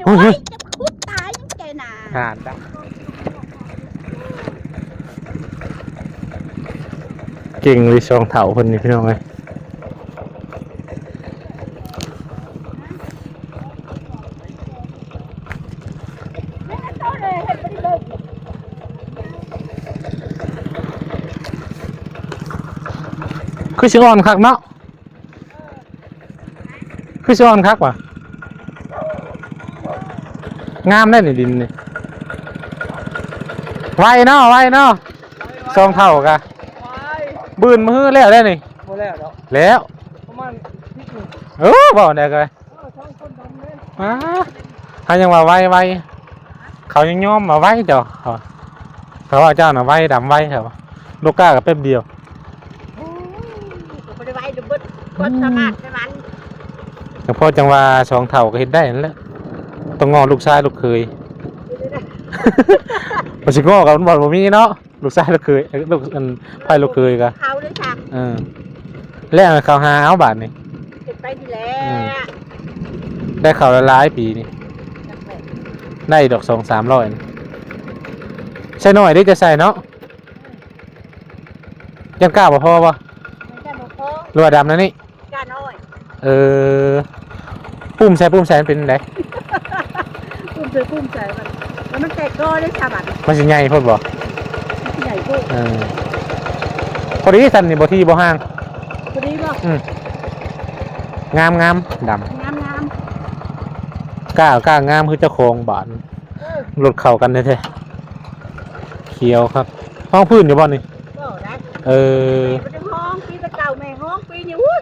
ໂອ້ຍ ໂອ້ຍ ຈະຂຸດຕາຍຍັງແກໜາ ອ່ານດະ ເກັ່ງເລີຍສອງເຖົ້າເພິ່ນນີ້ ພີ່ນ້ອງເອີຍ. ຄືຊິອ່ອນຄັກເນາະ ຄືຊິອ່ອນຄັກຫວາ ງາມໄດ໋ນີ້ ດິນນີ້ ໄວເນາະ ໄວເນາະ ສອງເຖົ້າກະ ບືນມື້ແລ້ວໄດ໋ນີ້ ບໍ່ແລ້ວດອກ ແລ້ວ ປະມານສິບມື້ ເອີ ເວົ້າແນວໃດ ເອີ ສອງຄົນດຳເດ້ ມາ ເຮົາຍັງວ່າໄວ ໄວ ເຂົາຍັງຍອມວ່າໄວ ເຈົ້າ ເຂົາ ເຂົາວ່າເຈົ້ານະໄວ ດຳໄວ ເຂົາວ່າ ລູກກ້າກໍແປັບດຽວ ໂອ້ຍ ກໍບໍ່ໄດ້ໄວເດີ ເບິດຄວາມສາມາດໃນມັນ ກໍພໍຈັ່ງວ່າສອງເຖົ້າກໍເຮັດໄດ້ນັ້ນແຫຼະ ຕ້ອງງໍລູກຊາຍລູກເຂີຍ ມັນຊິງໍກັນບໍ່ ບໍ່ມີເນາະ. ລູກຊາຍລູກເຂີຍ ເອີ ລູກ ອັນ ໃຜລູກເຂີຍກະ ເຂົາເລີຍຊະ ເອີ ແລ້ວເຂົາຫາເອົາບາດນີ້ ເກັບໄປນີ້ແຫຼະ ອືມ ໄດ້ເຂົ້າຫຼາຍໆປີນີ້ ຈັກແຫຼະ ໄດ້ດອກສອງສາມຮ້ອຍນີ້ ໃສ່ໜ້ອຍເດ້ ຈະໃສ່ເນາະ ຢ້ານກ້າບໍ່ພໍບໍ່ ຢ້ານກ້າບໍ່ພໍ ຫຼືວ່າດຳແນວນີ້ ກ້ານ້ອຍ ເອີ ປຸ້ມໃສ່ ປຸ້ມໃສ່ມັນເປັນຈັ່ງໃດ ປຸ້ມໃສ່ ປຸ້ມໃສ່ ມັນ ມັນແຕກກໍໄດ້ສາບາດ ມັນຊິໃຫຍ່ໂພດບໍ່ ມັນຊິໃຫຍ່ໂພດ ເອີ ພໍດີຊັ້ນນີ້ ບໍ່ຖີ່ບໍ່ຫ່າງ ພໍດີບໍ່ ອືມ ງາມໆ ດຳ ງາມໆ ກ້າ ກ້າງາມຄືເຈົ້າຂອງບາດ ເອີ ລົດເຂົ້າກັນແທ້ໆ ຂຽວຄັກ ຮອງພື້ນຢູ່ບໍ່ນີ້ ບໍ່ໄດ້ ເອີ ແມ່ບໍ່ໄດ້ຮອງ ປີແຕ່ເກົ່າແມ່ຮອງ ປີນີ້ ອຸ້ຍ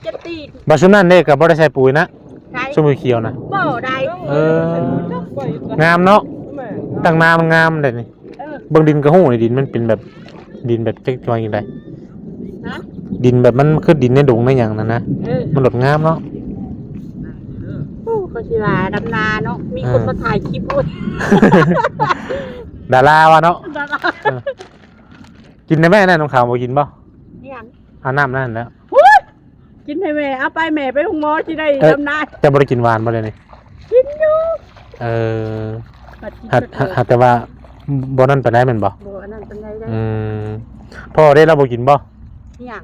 ເຈັບຕີນ ບາດຊຸມນັ້ນເດ້ກໍບໍ່ໄດ້ໃສ່ປຸຍນະ ໃສ່ ຊຸມຂຽວນະ ບໍ່ໄດ້ ເອີ ງາມເນາະ ແມ່ນ ຕັ້ງນາມັນງາມເດ້ນີ້ ເອີ ເບິ່ງດິນກໍຮູ້ນີ້ ດິນມັນເປັນແບບ ດິນແບບຈັກວ່າຈັ່ງໃດ ຮະ ດິນແບບມັນຄືດິນໃນດົງໃນຫຍັງນັ້ນນະ ເອີ ມັນໂລດງາມເນາະ ໂອ້ ເຂົາຊິວ່າດຳນາເນາະ ມີຄົນ ເອີ ມາຖ່າຍຄລິບໂອ້ຍ ດາລາວ່າເນາະ ດາລາ ເອີ ກິນໄດ້ແມ່ ນ້ຳຂາວບໍ່ກິນບໍ່ ຫຍັງ ອາບນ້ຳນັ້ນແຫຼະ ໂອ້ຍ ກິນໃຫ້ແມ່ ເອົາໄປແມ່ໄປໂຮງໝໍຊິໄດ້ ເອີ ດຳນາ ເຈົ້າບໍ່ໄດ້ກິນຫວານບໍ່ດຽວນີ້ ກິນຢູ່ ເອີ ຫາກ ຫາກແຕ່ວ່າບໍ່ນັ້ນປານໃດແມ່ນບໍ່ ບໍ່ອັນນັ້ນປານໃດໄດ໋ ອືມ ພໍ່ເດ້ລາວບໍ່ກິນບໍ່ ຫຍັງ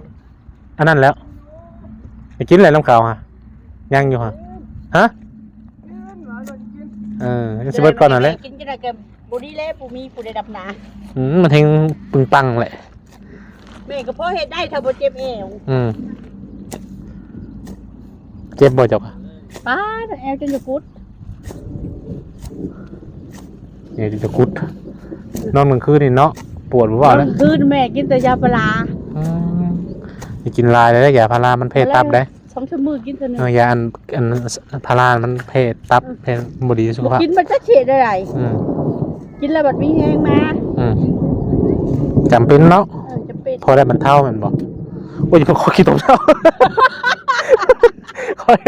ອັນນັ້ນແຫຼະ ໄດ້ກິນແຫຼະນ້ຳຂາວຫະ ຍັງຢູ່ຫະ ຫະ ເອີ ຍັງຊິເບິດກ່ອນນັ້ນແຫຼະ ກິນຈັ່ງໃດກໍບໍ່ດີແລ້ວ ບໍ່ມີຜູ້ໃດດຳນາ ອືມ ມັນແຮງປຶງປັງແຫຼະ ແມ່ກໍພໍເຮັດໄດ້ຖ້າບໍ່ເຈັບແອວ ອືມ ເຈັບບໍ່ເຈົ້າກະ ປ້າດ ແອວຈົນຈະກຸດ ແອວຈົນຈະກຸດ ນອນກາງຄືນນີ້ເນາະ ປວດບໍ່ວ່າແລ້ວ ນອນກາງຄືນແມ່ກິນແຕ່ຢາພາລາ ອືມ ໄດ້ກິນຫຼາຍແລ້ວ ຢາພາລາມັນແພ້ຕັບເດ້ ສອງສາມມື້ກິນເທື່ອໜຶ່ງ ເອີ ຢາອັນ ອັນ ພາລາມັນແພ້ຕັບ ເອີ ແພ້ບໍ່ດີສຸຂະພາບ ບໍ່ກິນມັນຈະເຮັດໄດ້ໃດ ອືມ ກິນແລ້ວບັດມີແຮງມາ ອືມ ຈຳເປັນເນາະ ເອີ ຈຳເປັນ ພໍໄດ້ບັນເທົາແມ່ນບໍ່ ໂອ້ຍ ຂ້ອຍຂີ້ຕົມແລ້ວ ຂ້ອຍ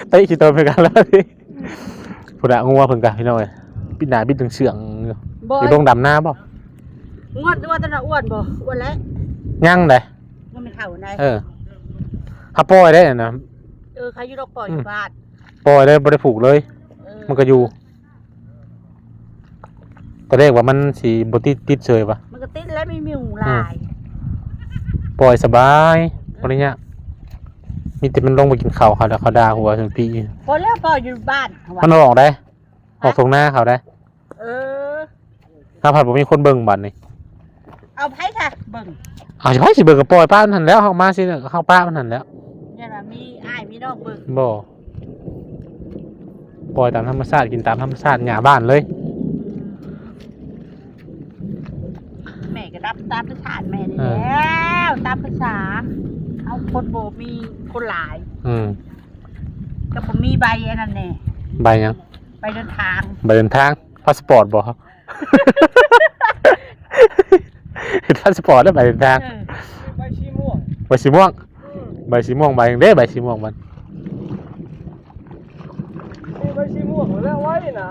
ໄປຂີ້ຕົມຄືກັນແລ້ວນີ້ ພຸ້ນນະ ງົວເພິ່ນກະ ພີ່ນ້ອງເອີຍ ບິດໜ້າບິດເຊື່ອງໆຢູ່ ບໍ່ ຢູ່ດົງດຳນາບໍ່ ງົວ ງົວຕົວນັ້ນອ້ວນບໍ່ ອ້ວນແລ້ວ ຍັງໃດ ຍັງບໍ່ເຖົ້າໃດ ເອີ ເຮົາປ່ອຍໄດ້ນະ ເອີ ໃຄຢູ່ດອກປ່ອຍ ອືມ ຢູ່ບ້ານ ປ່ອຍໄດ້ ບໍ່ໄດ້ຜູກເລີຍ ເອີ ມັນກໍຢູ່ ຕອນແລກວ່າມັນຊິບໍ່ຕິດ ຕິດເສີຍວ່າ ມັນກໍຕິດແລ້ວ ມີໝູຫຼາຍ ອືມ ປ່ອຍສະບາຍ ອືມ ບໍ່ໄດ້ຍາກ ມີແຕ່ມັນລົງໄປກິນເຂົ້າ ເຂົາ ເຂົາດ່າຫົວຈົນປີ ພໍແລ້ວ ພໍຢູ່ບ້ານ ມັນອອກໄດ໋ ອອກທົ່ງນາເຂົາໄດ໋ ເອີ ເຮົາພັດບໍ່ມີຄົນເບິ່ງບັດນີ້ ເອົາໃຜຊະເບິ່ງ ເອົາໃຜຊິເບິ່ງ ກໍປ່ອຍປະມັນຫັ້ນແລ້ວ ເຮົາມາຊິ ເຮົາປະມັນຫັ້ນແລ້ວ ຢ້ານວ່າມີອ້າຍມີນ້ອງເບິ່ງ ບໍ່ ປ່ອຍຕາມທຳມະຊາດ ກິນຕາມທຳມະຊາດ ຫຍ້າບ້ານເລີຍ ແມ່ກໍດັບຕາມທຳມະຊາດແມ່ນີ້ ເອີ ແລ້ວ ຕາມພາສາ ເຮົາຄົນບໍ່ມີຄົນຫຼາຍ ອືມ ກໍບໍ່ມີໃບອັນນັ້ນແດ່ ໃບຫຍັງ ໃບເດີນທາງ ໃບເດີນທາງ ພາສປອດບໍ່? ເຮັດພາສປອດແລ້ວໃບເດີນທາງ ເອີ ໃບສີມ່ວງ ໃບສີມ່ວງ ອືມ ໃບສີມ່ວງ ໃບຫຍັງເດ້ໃບສີມ່ວງມັນ ມີໃບສີມ່ວງແລ້ວໄວ້ນະ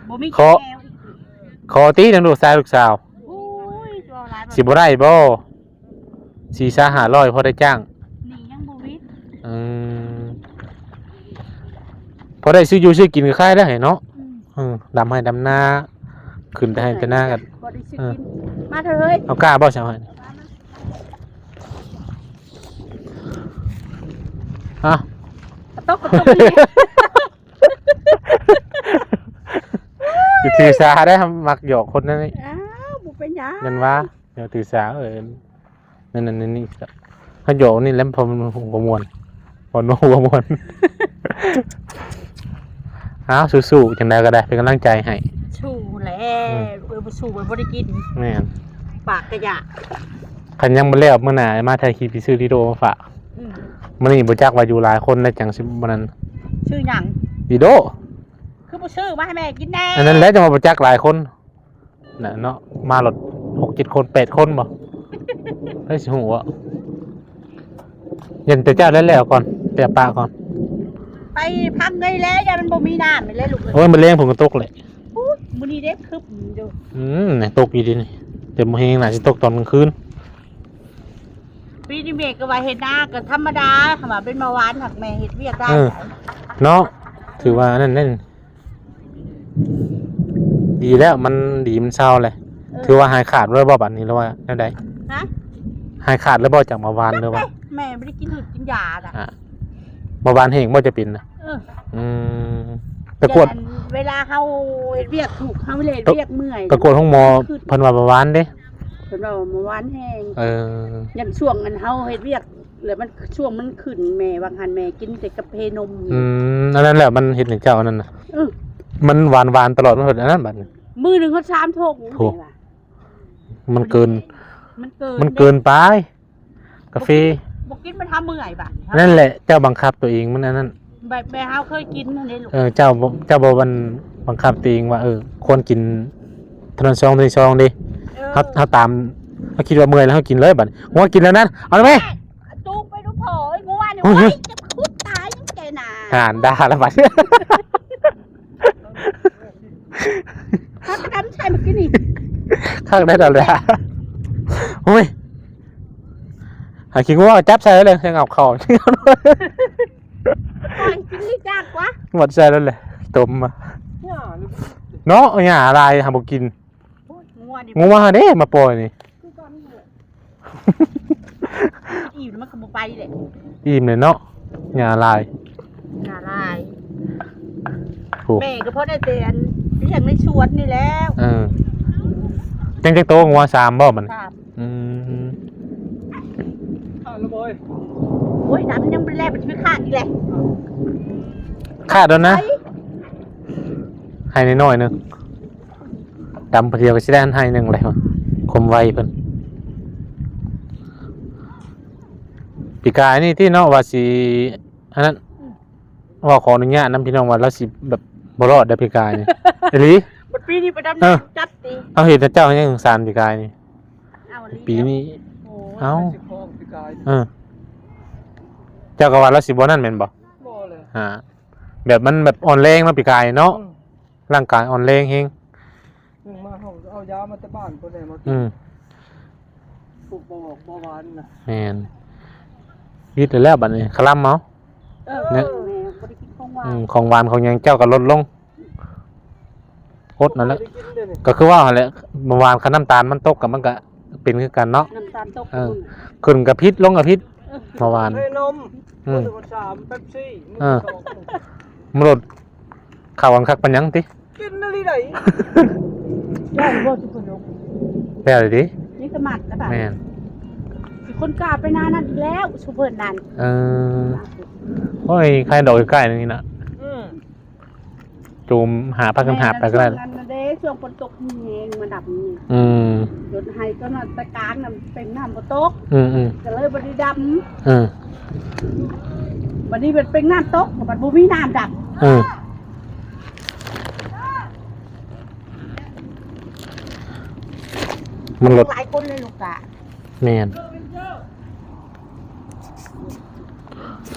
ບໍ່ມີ ຂໍ ແກ້ວ ຂໍຕິນຳລູກຊາຍລູກສາວ ໂອ້ຍ ເວົ້າຫຼາຍ ຊິບໍ່ໄດ້ບໍ່? ສີ່ສາມຫ້າຮ້ອຍພໍໄດ້ຈ້າງ ນີ້ຍັງບໍ່ວິດ ອືມ ພໍໄດ້ຊື້ຢູ່ຊື້ກິນກໍຂາຍໄດ້ເນາະ. ອືມ ເອີ ດຳໄຮ່ດຳນາ ຂຶ້ນແຕ່ໄຮ່ແຕ່ນາກໍ ພໍໄດ້ຊື້ກິນ. ເອີ ມາເຖາະເຮີ້ຍ ເອົາກ້າບໍ່ຊະເຮີ້ຍ? ເອົາ ກະຕົກ ກະຕົກນີ້ ຊິຖືສາໄດ້ ມັກຫຍອກຄົນນັ້ນນີ້. ອ້າວ ບໍ່ເປັນຫຍັງ ແມ່ນວ່າ ຢ່າຖືສາ ເອີ ນັ້ນໆ ນີ້ໆ ເຮົາຢອກນີ້ແຫຼະ ເພາະມັນຫົວມ່ວນ ເພາະມັນຫົວມ່ວນ. ອ້າວ ສູ້ໆ ຈັ່ງໃດກໍໄດ້ ເປັນກຳລັງໃຈໃຫ້. ສູ້ແຫຼະ. ອືມ ເອີ ບໍ່ສູ້ມັນບໍ່ໄດ້ກິນ. ແມ່ນ ປາກກະຢາກ. ຄັນຍັງບໍ່ແລ້ວ ມື້ໜ້າມາຖ່າຍຄລິບ ຊິຊື້ດີໂດມາຝາກ. ອືມ ມື້ນີ້ບໍ່ຈັກວ່າຢູ່ຫຼາຍຄົນແລ້ວ ຈັ່ງຊິບໍ່ນັ້ນ. ຊື້ຫຍັງ? ດີໂດ. ຄືບໍ່ຊື້ມາໃຫ້ແມ່ກິນແດ່? ອັນນັ້ນແຫຼະ ຈັ່ງວ່າບໍ່ຈັກຫຼາຍຄົນ. ນະເນາະ ມາລົດຫົກເຈັດຄົນ ແປດຄົນບໍ່? ໃຜຊິຮູ້ເນາະ. ຢ້ານແຕ່ເຈົ້າແລ້ວໆກ່ອນ ແຕ່ປະກ່ອນ ໄປພັກເງີຍແລ້ວ ຢ້ານມັນບໍ່ມີນ້ຳນີ້ແຫຼະລູກເອີຍ. ໂອ້ຍ ມື້ແລງຝົນກໍຕົກແຫຼະ. ໂອ້ຍ ມື້ນີ້ເດ້ຄຶບຢູ່. ອືມ ຕົກຢູ່ເດນີ້ ແຕ່ບໍ່ແຮງນະ ຊິຕົກຕອນກາງຄືນ. ປີນີ້ແມ່ກໍວ່າເຮັດນາກໍທຳມະດາ ຫາວ່າເປັນເບົາຫວານ ຫາກແມ່ເຮັດວຽກໄດ້. ເອີ ເນາະ ຖືວ່າອັນນັ້ນແຫຼະ. ດີແລ້ວ ມັນດີ ມັນເຊົາແລ້ວ. ເອີ ຖືວ່າຫາຍຂາດແລ້ວບໍ່ບາດນີ້ ຫຼືວ່າແນວໃດ? ຮະ? ຫາຍຂາດແລ້ວບໍ່ ຈາກເບົາຫວານ ຫຼືວ່າ? ແມ່ບໍ່ໄດ້ກິນຫືດກິນຢານະ. ອ່າ ເບົາຫວານແຮງບໍ່ ຈະເປັນນະ? ເອີ ອືມ ໄປກວດ ເວລາເຮົາເຮັດວຽກທຸກ ເຮົາເຮັດວຽກເມື່ອຍ ໄປກວດໂຮງໝໍ ເພິ່ນວ່າເບົາຫວານເດ້ ເພິ່ນວ່າເບົາຫວານແຮງ. ເອີ ຢ່າງຊ່ວງອັນເຮົາເຮັດວຽກ ແລ້ວມັນ ຊ່ວງມັນຂຶ້ນ ແມ່ວ່າງຫັ້ນແມ່ກິນແຕ່ກາເຟນົມ. ອືມ ອັນນັ້ນແຫຼະ ມັນເຮັດໃຫ້ເຈົ້າອັນນັ້ນນະ. ເອີ ມັນຫວານໆຕະຫຼອດ ມັນເຮັດອັນນັ້ນບາດນີ້. ມື້ໜຶ່ງຮອດສາມຖົງ. ໂອ້ ແມ່ວ່າ ມັນເກີນ ມັນເກີນ ມັນເກີນໄປ ກາເຟ. ບໍ່ກິນ ບໍ່ກິນມັນຫາເມື່ອຍບາດນີ້. ນັ້ນແຫຼະ ເຈົ້າບັງຄັບຕົວເອງ ມັນອັນນັ້ນ. ແບບ ແບບເຮົາເຄີຍກິນຫັ້ນເດ້ລູກ. ເອີ ເຈົ້າບໍ່ ເຈົ້າບໍ່ບັງ ບັງຄັບຕົວເອງວ່າ ເອີ ຄວນກິນເທົ່ານັ້ນຊອງ ເທົ່ານີ້ຊອງເດ້. ເອີ ເຮົາ ເຮົາຕາມ ເຮົາຄິດວ່າເມື່ອຍແລ້ວເຮົາກິນເລີຍບາດນີ້. ຫົວກິນແລ້ວນັ້ນ ເອົາແມ່ ຈູບໄປດູພໍ່ເອີຍ. ເມື່ອວານນີ້ ໂອ້ຍ ໂອ້ຍ ຈະຄຸດຕາຍຍັງແກໜ້າ ຫານດ່າລະບາດ. ຫາກະດຳໃສ່ມາກິນນີ້ ຄັກໄດ້ດາລາ. ໂອ້ຍ ຫາຂີ້ງົວຈັບໃສ່ເລີຍ ຍັງເອົາເຂົ້າ ໂອ້ຍ ກິນລີຈາກກວ່າ ໝົດໃສ່ແລ້ວແຫຼະ ຕົ້ມມາເນາະ. ຫຍ້າຫຼາຍຫາບໍ່ກິນ. ໂອ້ຍ ງົວນີ້ ງົວເດ້ມາປ່ອຍນີ້. ອີ່ມແລ້ວມັນກໍບໍ່ໄປແຫຼະ. ອີ່ມແລ້ວເນາະ ຫຍ້າຫຼາຍ ຫຍ້າຫຼາຍ. ໂອ້ ແມ່ກໍພໍໄດ້ແຕ່ອັນລ້ຽງໃນສວນນີ້ແຫຼະ. ເອີ ຈັກ ຈັກໂຕ ງົວ ສາມບໍ່ມັນ? ສາມ. ອືມ ຂາດແລ້ວບໍ່ເອີຍ? ໂອ້ຍ ດຳຍັງບໍ່ໄດ້ແລກ ມັນຊິຂາດອີກແຫຼະ. ຂາດແລ້ວນະ ໄປ ໃຫ້ໜ້ອຍໆໜຶ່ງ. ດຳຜູ້ດຽວກໍຊິໄດ້ອັນໄຮ່ໜຶ່ງແລ້ວ ຄວາມໄວເພິ່ນ. ປີກາຍນີ້ຕິເນາະ ວ່າຊິອັນນັ້ນ ເວົ້າຂໍອະນຸຍາດນຳພີ່ນ້ອງວ່າລາວຊິແບບບໍ່ລອດເດີ້ ປີກາຍນີ້ ອີ່ຫຼີ. ບັດປີນີ້ໄປດຳ ເອີ ຈັບຕິ ເຮົາເຫັນແຕ່ເຈົ້າຍັງສົງສານປີກາຍນີ້. ເອົາອີ່ຫຼີ ປີນີ້ ໂອ້ຍ ເອົ້າ ເອີ ເຈົ້າກໍວ່າລາວຊິບໍ່ນັ້ນແມ່ນບໍ່? ບໍ່ເລີຍ ອ່າ ແບບມັນແບບອ່ອນແຮງເນາະ ປີກາຍເນາະ. ອືມ ຮ່າງກາຍອ່ອນແຮງແຮງ. ອືມ ມາເຮົາເອົາຢາມາແຕ່ບ້ານພຸ້ນແຫຼະມາກິນ. ອືມ ພວກເບົາ ເບົາຫວານນະ. ແມ່ນ ວິດແລ້ວບັດນີ້ ຄະລຳເອົາ. ເອີ ແມ່ບໍ່ໄດ້ກິນຂອງຫວານ. ອືມ ຂອງຫວານຂອງຫຍັງເຈົ້າກໍລົດລົງ ອົດນັ້ນແຫຼະ. ບໍ່ໄດ້ກິນເດ້ນີ້ ກໍຄືວ່າຫັ້ນແຫຼະ ເບົາຫວານຄັນນ້ຳຕານມັນຕົກກໍ ມັນກໍເປັນຄືກັນເນາະ. ນ້ຳຕານຕົກ ເອີ ຂຶ້ນກໍຜິດ ລົງກໍຜິດ. ເອີ ເບົາຫວານ ໃຫ້ນົມ. ອືມ ມື້ໜຶ່ງສາມ ເປັບຊີ ມື້ ເອີ ສອງ ມັນລົດ ເຂົ້າກັນຄັກປານຫຍັງຕິ? ກິນອີ່ຫຼີໃດ. ແລ້ວບໍ່ ຊຸເປີນົກ ແລ້ວເລີຍຕິ? ນີ້ກໍມັດແລ້ວບາດ. ແມ່ນ ຊິຄົນກ້າໄປໜ້ານັ້ນອີກແລ້ວ ຊຸເປີນັ້ນ. ເອີ ໂອ້ຍ ໃຄດອກໃກ້ໆນີ້ນະ. ອືມ ຈູມຫາພາກັນຫາບໄປກໍໄດ້. ແມ່ນ ຊ່ວງນັ້ນນະເດ້ ຊ່ວງຝົນຕົກແຮງມາດຳນີ້. ອືມ ລົດໄຮ່ຕອນນັ້ນແຕ່ກາງນະ ເປັນນ້ຳບໍ່ຕົກ. ອືມໆ ກໍເລີຍບໍ່ໄດ້ດຳ. ເອີ ບັດນີ້ມັນເປັນນ້ຳຕົກ ບັດບໍ່ມີນ້ຳດຳ. ເອີ ມັນລົດ ຫຼາຍຄົນເລີຍລູກກະ. ແມ່ນ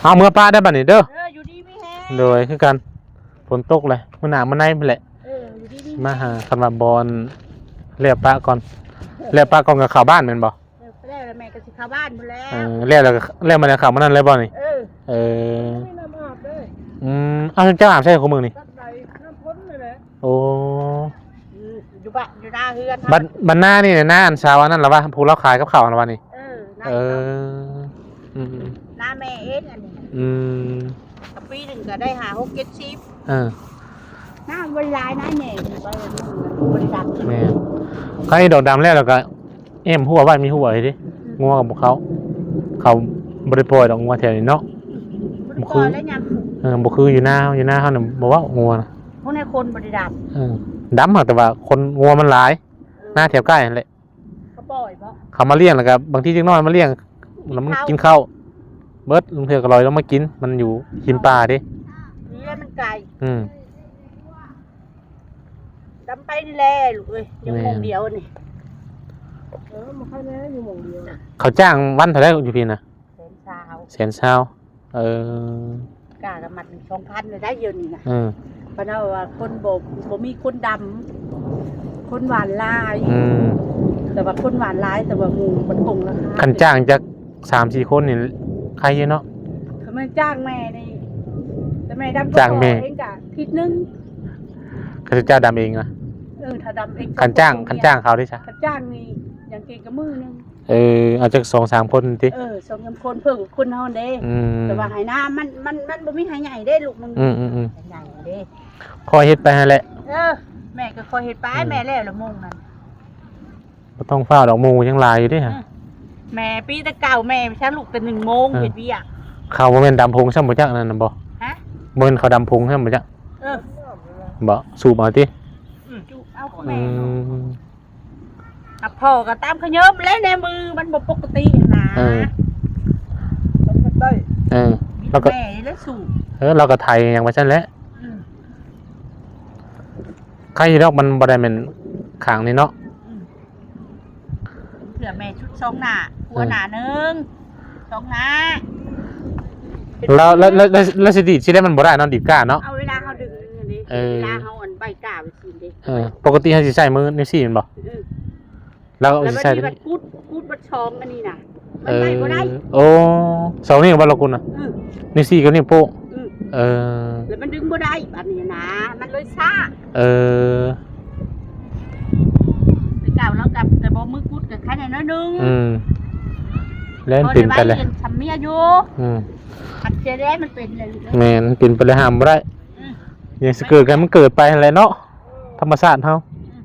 ເອົາເມືອປະໄດ້ບັດນີ້ເດີ. ເອີ ຢູ່ດີມີແຮງ. ໂດຍ ຄືກັນ ຝົນຕົກແຫຼະ ມື້ໜ້າມື້ໃນພຸ້ນແຫຼະ. ເອີ ຢູ່ດີມີແຮງ ມາຫາ. ຄັນວ່າບ່ອນແລ້ວປະກ່ອນ ແລ້ວປະກ່ອນກໍເຂົ້າບ້ານແມ່ນບໍ່? ເອີ ແລ້ວແມ່ກໍຊິເຂົ້າບ້ານພຸ້ນແຫຼະ. ເອີ ແລ້ວ ແລ້ວ ແລ້ວມາແລ້ວເຂົ້າມານັ້ນເລີຍບໍ່ນີ້? ເອີ ເອີ ມີນ້ຳອາບເດ້. ອືມ ເອົາ ເຈົ້າອາບໃສຄູ່ມື້ນີ້? ໂອ້ ອືມ ຢູ່ບ້ານ ຢູ່ໜ້າເຮືອນ ບັດ ບັດໜ້ານີ້ນະ ໜ້າອັນຊາວອັນນັ້ນລະວະ ຜູ້ລາວຂາຍກັບເຂົ້າຫັ້ນລະວະນີ້? ເອີ ເອີ ອືມ ໜ້າແມ່ເອງອັນນີ້ ອືມ ປີໜຶ່ງກໍໄດ້ຫ້າ ຫົກ ເຈັດສິບ ເອີ ໜ້າບໍ່ໄດ້ຫຼາຍນະແມ່ ບໍ່ໄດ້ດັບ ແມ່ນ ໃຫ້ດອກດຳແລ້ວ ແລ້ວກໍ ແອ້ມຮົ້ວໄວ້ ມີຮົ້ວເດ້ ອືມ ງົວກໍບໍ່ເຂົ້າ ເຂົາບໍ່ໄດ້ປ່ອຍດອກ ງົວແຖວນີ້ເນາະ ບໍ່ຄື ເອີ ບໍ່ຄືຢູ່ນາ ຢູ່ນາເຮົານີ້ບໍ່ເວົ້າ ງົວນະ ພວກໃນຄົນບໍ່ໄດ້ດຳ ເອີ ດຳ ແຕ່ວ່າຄົນ ງົວມັນຫຼາຍ ເອີ ນາແຖວໃກ້ຫັ້ນແຫຼະ ເຂົາປ່ອຍບໍ່ ເຂົາມາລ້ຽງ ແລ້ວກໍບາງທີເດັກນ້ອຍມາລ້ຽງ ແລ້ວມັນກິນເຂົ້າ ກິນເຂົ້າເບິດ ລາງເທື່ອກໍລອຍລົງມາກິນ ມັນຢູ່ຮິມປ່າເດ້ ນີ້ແຫຼະມັນໄກ ອືມ ດຳໄປນີ້ແຫຼະລູກເອີຍ ຍັງ ແມ່ນ ໂມງດຽວນີ້ ເອີ ບໍ່ຄ່ອຍແນ່ ຢູ່ໂມງດຽວ ເຂົາຈ້າງວັນເທົ່າໃດຢູ່ພີ້ນະ? ແສນຊາວ ແສນຊາວ ເອີ ກາກໍມັດໜຶ່ງສອງພັນໄດ້ດຽວນີ້ນະ ເອີ ເພິ່ນເວົ້າວ່າຄົນບໍ່ ບໍ່ມີຄົນດຳ ຄົນຫວ່ານຫຼາຍ ອືມ ແຕ່ວ່າຄົນຫວ່ານຫຼາຍ ແຕ່ວ່າໝູ່ມັນຄົງລາຄາ ຄັນຈ້າງຈັກສາມສີ່ຄົນນີ້ໄຄຢູ່ເນາະ ຄັນແມ່ນຈ້າງແມ່ນີ້ ແຕ່ແມ່ດຳ ຈ້າງແມ່ ເອງກະທິດໜຶ່ງ ເຂົາເຈົ້າດຳເອງນະ ເອີ ຖ້າດຳເອງ ຄັນຈ້າງ ຄັນຈ້າງເຂົາເດ້ຊະ ຄັນຈ້າງນີ້ ຢ່າງເກັ່ງກໍມື້ໜຶ່ງ ເອີ ເອົາຈັກສອງສາມຄົນຕິ ເອີ ສອງສາມຄົນ ເພີ່ມຄົນເຮົາເດ້ ອືມ ແຕ່ວ່າໄຮ່ນາມັນ ມັນ ມັນບໍ່ມີໄຮ່ໃຫຍ່ເດ້ລູກ ມັນ ອືມໆໆ ໄຮ່ໃຫຍ່ເດ້ ຄ່ອຍເຮັດໄປຫັ້ນແຫຼະ ເອີ ແມ່ກໍຄ່ອຍເຮັດໄປ ອືມ ແມ່ແລ້ວລະໂມງນັ້ນ ບໍ່ຕ້ອງຟ້າວດອກ ໝູ່ຍັງຫຼາຍຢູ່ເດ້ ອືມ ແມ່ປີແຕ່ເກົ່າ ແມ່ຊ່າງລູກແຕ່ໜຶ່ງໂມງ ເອີ ເຮັດວຽກ ເຂົາບໍ່ແມ່ນດຳຜົງຊ້ຳບໍ່ຈັກ ອັນນັ້ນນະບໍ່ ຮະ ບໍ່ແມ່ນເຂົາດຳຜົງຊ້ຳບໍ່ຈັກ ເອີ ບໍ່ ສູບເອົາຕິ ອືມ ສູບເອົາຂອງແມ່ ອືມ ອະ ພໍ່ກໍຕາມຂະເຍີມແຫຼະ ແນວມືມັນບໍ່ປົກກະຕິຫັ້ນນະ ເອີ ເອີ ລາວກໍ ແມ່ນີ້ແຫຼະສູບ ເອີ ລາວກໍໄຖຫຍັງໄປຊັ້ນແຫຼະ ອືມ ໄຄຢູ່ດອກ ມັນບໍ່ໄດ້ແມ່ນຂ້າງນີ້ເນາະ ອືມ ເທື່ອແມ່ຊຸດສອງໜ້າ ເອີ ຫົວໜ້າໜຶ່ງ ສອງໜ້າ ລາວ ລາວ ລາວ ລາວຊິດີດຊິໄດ້ ມັນບໍ່ໄດ້ເນາະ ດີດກ້າເນາະ ເອົາເວລາເຮົາດຶງນີ້ ເອີ ເວລາເຮົາອັນໄບກ້າໄປຊີ້ເດ້ ເອີ ປົກກະຕິເຮົາຊິໃຊ້ມືນິ້ວຊີ້ແມ່ນບໍ່? ເອີ ລາວກໍຊິໃຊ້ ແລ້ວບັດນີ້ບັດກຸດ ກຸດບັດສອງອັນນີ້ນະ ມັນໄດ້ບໍ່ໄດ້ ເອີ ໂອ້ ສອງນິ້ວບໍ່ລະກຸດນະ ອືມ ນິ້ວຊີ້ກັບນິ້ວໂປ້ງ ອືມ ເອີ ແລ້ວມັນດຶງບໍ່ໄດ້ບັດນີ້ນະ ມັນເລີຍຊ້າ ເອີ ແຕ່ເກົ່າລາວກໍ ແຕ່ບໍ່ມືກຸດກໍໄຄແດ່ໜ້ອຍໜຶ່ງ ອືມ ແລ້ວມັນເປັນໄປແລ້ວ ພໍໄດ້ໄວຊຳເມຍຢູ່ ອືມ ມັນເສຍແລ້ວ ມັນເປັນແລ້ວລູກເອີຍ ແມ່ນ ມັນເປັນໄປແລ້ວຫ້າມບໍ່ໄດ້ ອືມ ຫຍັງຊິເກີດກໍໃຫ້ມັນເກີດໄປຫັ້ນແຫຼະເນາະ ທຳມະຊາດເຮົາ ອືມ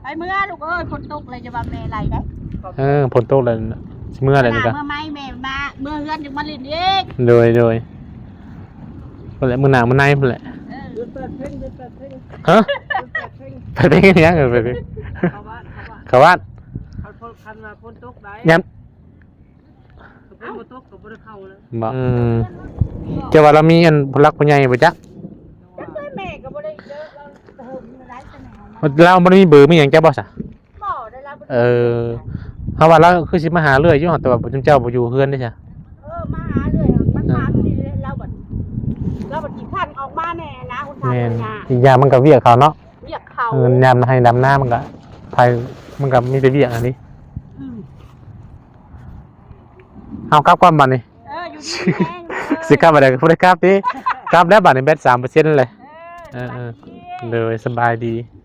ໄປເມືອລູກເອີຍ ຝົນຕົກແລ້ວ ຢ່າວ່າແມ່ໄລ່ເດ້ ເອີ ຝົນຕົກແລ້ວ ຊິເມືອແລ້ວນີ້ກະ ເມືອໃໝ່ແມ່ມາ ເມືອເຮືອນຈຶ່ງມາຫຼິ້ນອີກ ໂດຍ ໂດຍ ພຸ້ນແຫຼະ ມື້ໜ້າມື້ໃນພຸ້ນແຫຼະ ເອີ ຮະ ເປີດເພງ ເປີດເພງ ເປີດເພງຫຍັງ ເອີ ເປີດເພງ ເຂົ້າບ້ານ ເຂົ້າບ້ານ ເຂົ້າບ້ານ ຄັນຝົນ ຄັນວ່າຝົນຕົກໄດ໋ ຍາມ ຝົນບໍ່ຕົກກໍບໍ່ໄດ້ເຂົ້າແລ້ວ ບໍ່ ອືມ ເຈົ້າວ່າລາວມີອັນຜູ້ຫຼັກຜູ້ໃຫຍ່ບໍ່ຈັກ ຈັກແມ່ກໍບໍ່ໄດ້ເຈີລາວ ເຮີມລາວໄດ້ປານໃດ ລາວບໍ່ໄດ້ມີເບີມີຫຍັງເຈົ້າບໍ່ຊະ? ບໍ່ໄດ້ ລາວບໍ່ໄດ້ ເອີ ເຮົາວ່າລາວຄືຊິມາຫາເລື້ອຍຢູ່ ແຕ່ວ່າເຈົ້າບໍ່ຢູ່ເຮືອນເດ້ຊະ ເອີ ມາຫາເລື້ອຍ ມັນຖາມນີ້ແຫຼະ ລາວບັດ ລາວບັດຂີ້ຄ້ານອອກມາແດ່ນະ ຫົນທາງ ແມ່ນ ມັນຍາກ ອີກຢ່າງມັນກໍວຽກເຂົາເນາະ ວຽກເຂົາ ເອີ ຍາມໄຮ່ດຳນາມັນກໍ ໄຜ ມັນກໍມີແຕ່ວຽກຫັ້ນເດ ອືມ ເອົາກັບກ່ອນບັດນີ້ ເອີ ຢູ່ດີມີແຮງ ຊິກັບບັດໃດກໍບໍ່ໄດ້ກັບຕິ ກັບແລ້ວບັດນີ້ແບັດສາມເປີເຊັນແຫຼະ ເອີ ເອີ ເອີ ສະບາຍດີ ໂດຍ ສະບາຍດີ.